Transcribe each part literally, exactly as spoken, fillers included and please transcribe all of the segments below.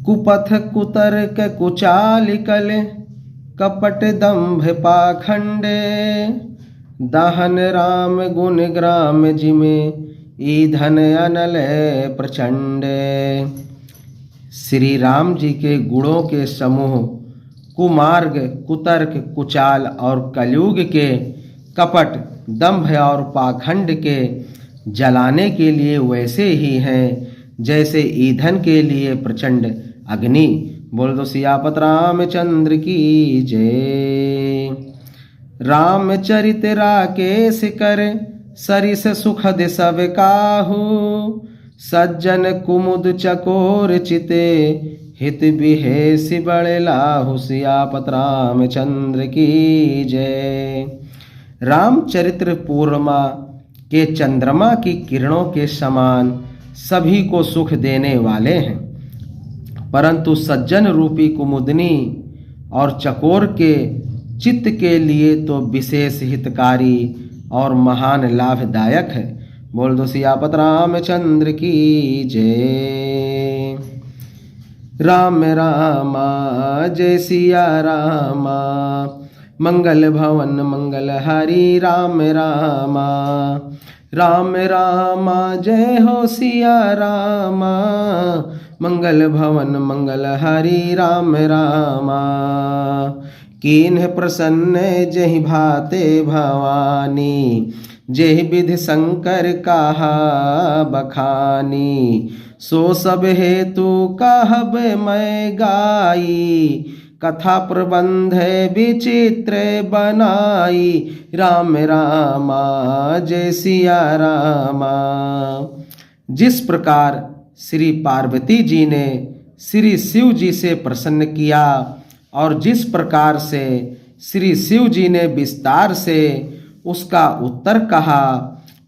कुपथ कुतर्क कुचाल कल कपट दंभ पाखंड, दहन राम गुण ग्राम जिम ईधन अनल प्रचंड। श्री राम जी के गुणों के समूह कुमार्ग, कुतर्क, कुचाल और कलयुग के कपट, दंभ और पाखंड के जलाने के लिए वैसे ही हैं जैसे ईंधन के लिए प्रचंड अग्नि। बोल दो सियापत रामचंद्र की जय। रामचरित राकेश कर सरिस सुखद सब काहू, सज्जन कुमुद चकोर चिते हित बिहेसि बड़े लाहू। सियापत रामचंद्र की जय। रामचरित्र पूर्णिमा के चंद्रमा की किरणों के समान सभी को सुख देने वाले हैं, परंतु सज्जन रूपी कुमुदनी और चकोर के चित्त के लिए तो विशेष हितकारी और महान लाभदायक है। बोल दो सियापत रामचंद्र की जय। राम रामा जय सिया रामा, मंगल भवन मंगल हरि राम रामा। राम रामा जय हो सिया रामा, मंगल भवन मंगल हरि राम रामा। कीन्ह प्रसन्न जहि भाते भवानी, जेहि विधि शंकर कहा बखानी। सो सब हेतु कहब मैं गाई, कथा प्रबंध विचित्र बनाई। राम रामा जय सिया रामा। जिस प्रकार श्री पार्वती जी ने श्री शिव जी से प्रसन्न किया और जिस प्रकार से श्री शिव जी ने विस्तार से उसका उत्तर कहा,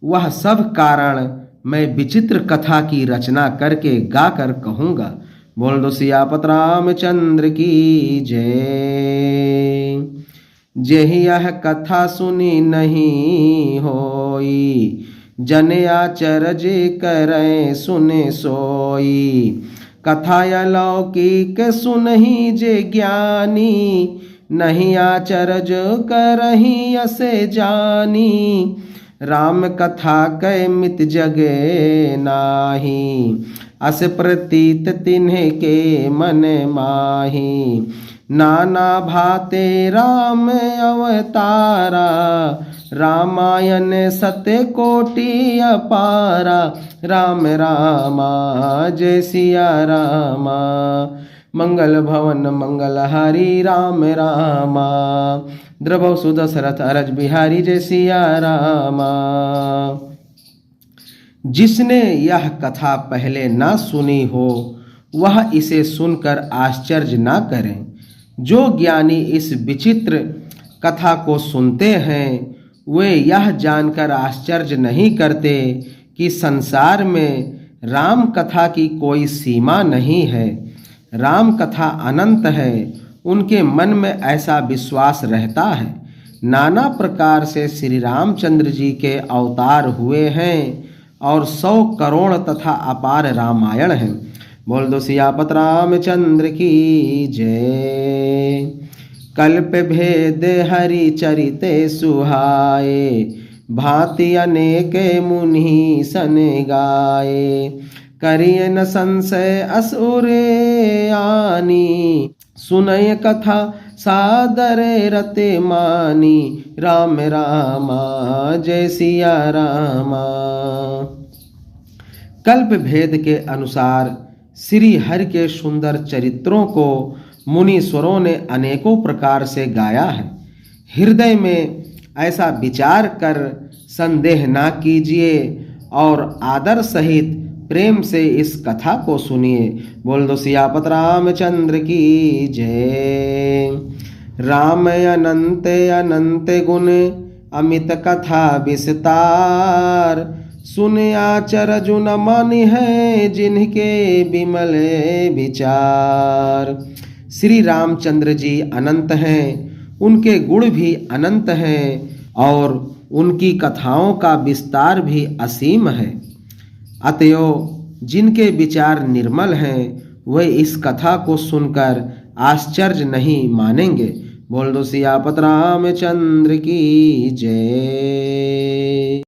वह सब कारण मैं विचित्र कथा की रचना करके गाकर कहूँगा। बोल दो सियापत रामचंद्र की जय। जेहि यह कथा सुनि नहीं होई, जन अचरज करै सुनि सोई। कथा अलौकिक सुनहि जे ज्ञानी, नहीं अचरज करहिं अस जानी। राम कथा कै मित जग नाही, अस प्रतीत तिन्ह के मन माही। नाना भाते राम अवतारा, रामायण सत कोटि अपारा। राम रामा जय सिया रामा, मंगल भवन मंगल हरि राम रामा। द्रवौ सुदशरथ अरज बिहारी जय सिया रामा। जिसने यह कथा पहले ना सुनी हो, वह इसे सुनकर आश्चर्य ना करें। जो ज्ञानी इस विचित्र कथा को सुनते हैं, वे यह जानकर आश्चर्य नहीं करते कि संसार में राम कथा की कोई सीमा नहीं है। राम कथा अनंत है, उनके मन में ऐसा विश्वास रहता है। नाना प्रकार से श्री रामचंद्र जी के अवतार हुए हैं और सौ करोड़ तथा अपार रामायण हैं। बोल दो सियापत रामचंद्र की जय। कल्प भेद हरि चरित सुहाए, भांति अनेक मुनि सन गाए। करिए न संशय अस उर आनी, सुनय कथा सादर रत मानी। राम रामा जय सिया रामा। कल्प भेद के अनुसार श्री हरि के सुंदर चरित्रों को मुनीश्वरों ने अनेकों प्रकार से गाया है। हृदय में ऐसा विचार कर संदेह ना कीजिए और आदर सहित प्रेम से इस कथा को सुनिए। बोल दो सियापत रामचंद्र की जय। राम अनंत अनंत गुण अमित कथा विस्तार, सुन अचरज न मानिहैं जिनके विमल विचार। श्री रामचंद्र जी अनंत हैं, उनके गुण भी अनंत हैं और उनकी कथाओं का विस्तार भी असीम है। अतएव जिनके विचार निर्मल हैं, वे इस कथा को सुनकर आश्चर्य नहीं मानेंगे। बोल दो सियापत रामचंद्र की जय।